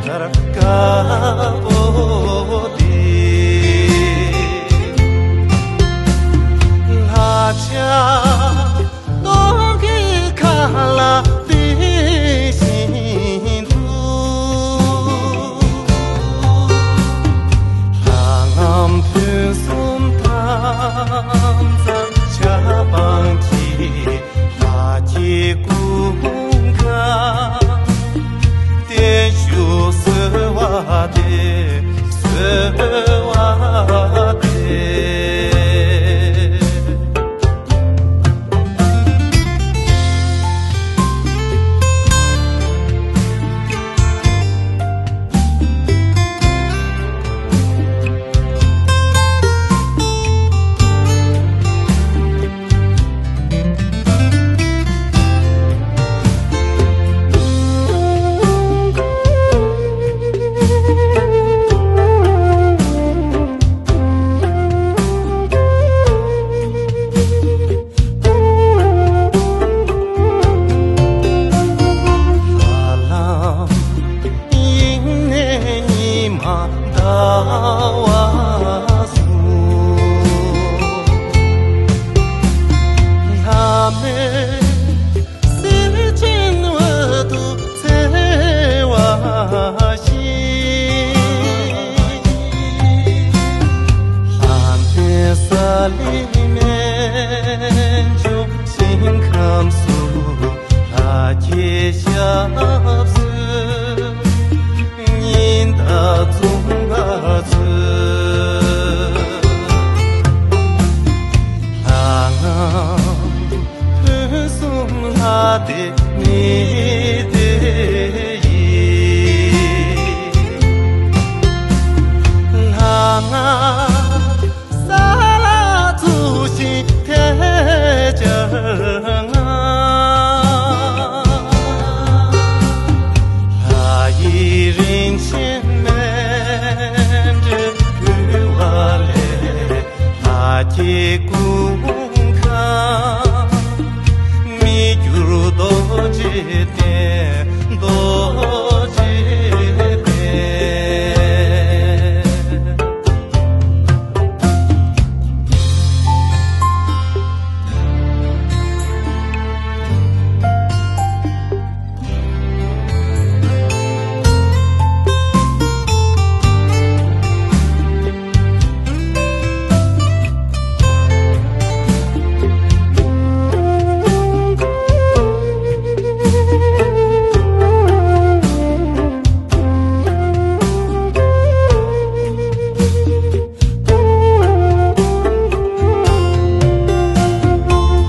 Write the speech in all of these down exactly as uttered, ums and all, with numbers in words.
དཀར་དཀར་པོ་དེ། ལྷ་བྱ་སྟོང་གི་ཁ་ལ་བསྟིམ་བཞིན་དུ། ལྷ་ངམ་ཕུན་སུམ་ཐམས་ཅད་ཆབ་འབངས་ཀྱི། ལྷ་ཁྱེད་སྐུ་ཁམས་བརྟན་བཞུགས་གསོལ་བ་འདེབས། གསོལ་བ་འདེབས། དབྱིངས་ནས་ཉི་མ་ཟླ་བ་གསུམ། ལྷ་མོའི་གསེར་ཆེན་འོད་དུ་ཚེར་བ་བཞིན། ལྷ་མོའི་ས་གླིང་སྨན་ལྗོངས་ཞིང་ཁམས་སུ། ལྷ་ཁྱེད་ཞབས་སོར་ཉི་ཟླ་འཛུམ་པ་མཚོན། ལྷ་ངམ་ཕུན་སུམ་ལྷ་སྡེ་མི་སྡེ་ཡི། ལྷ་ང་ས་ལ་བཙུགས་ཤིང་ཐལ་སྦྱར་ང་། ལྷ་ཡི་རིན་ཆེན་མཎྜལ་ཕུལ་བ་ལས། ལྷ་ཁྱེད་སྐུ་ཁམས་མི་འགྱུར་རྡོ་རྗེ་གདན། རྡོ་རྗེ་གདན།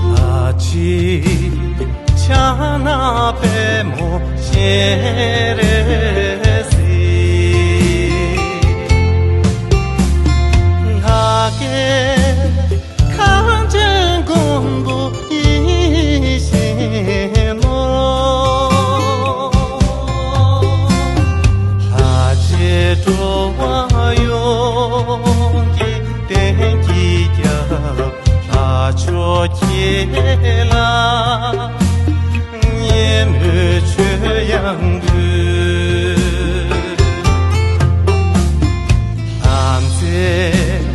ལྷ་ཁྱེད་ཕྱག་ན་པདྨོ་སྤྱན་རས་གཟིགས། ལྷ་སྐལ་ཁམས་ཆེན་མགོན་པོ་ཡིད་བཞིན་ནོར། ལྷ་རྗེ་འགྲོ་བ་ཡོངས་ཀྱི་གཏན་གྱི་སྐྱབས། ལྷ་མཆོག་ཁྱེད་ལ་སྙན་མོས་མཆོད་དབྱངས་འབུལ། ལྷ་མཛེས་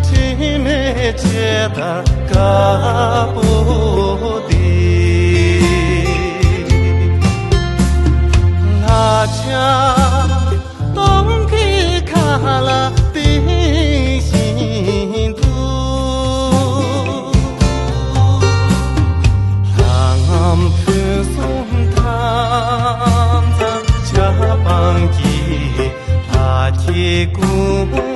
དྲི་མེད་འབྱེད་དཀར་དཀར་པོ་འདི། ལྷ་བྱ་སྟོང་གི་ཁ་ལ་བསྟིམ་བཞིན་དུ། ལྷ་ངམ་ཕུན་སུམ་ཐམས་ཅད་ཆབ་འབངས་ཀྱི། ལྷ་ཁྱེད་སྐུ་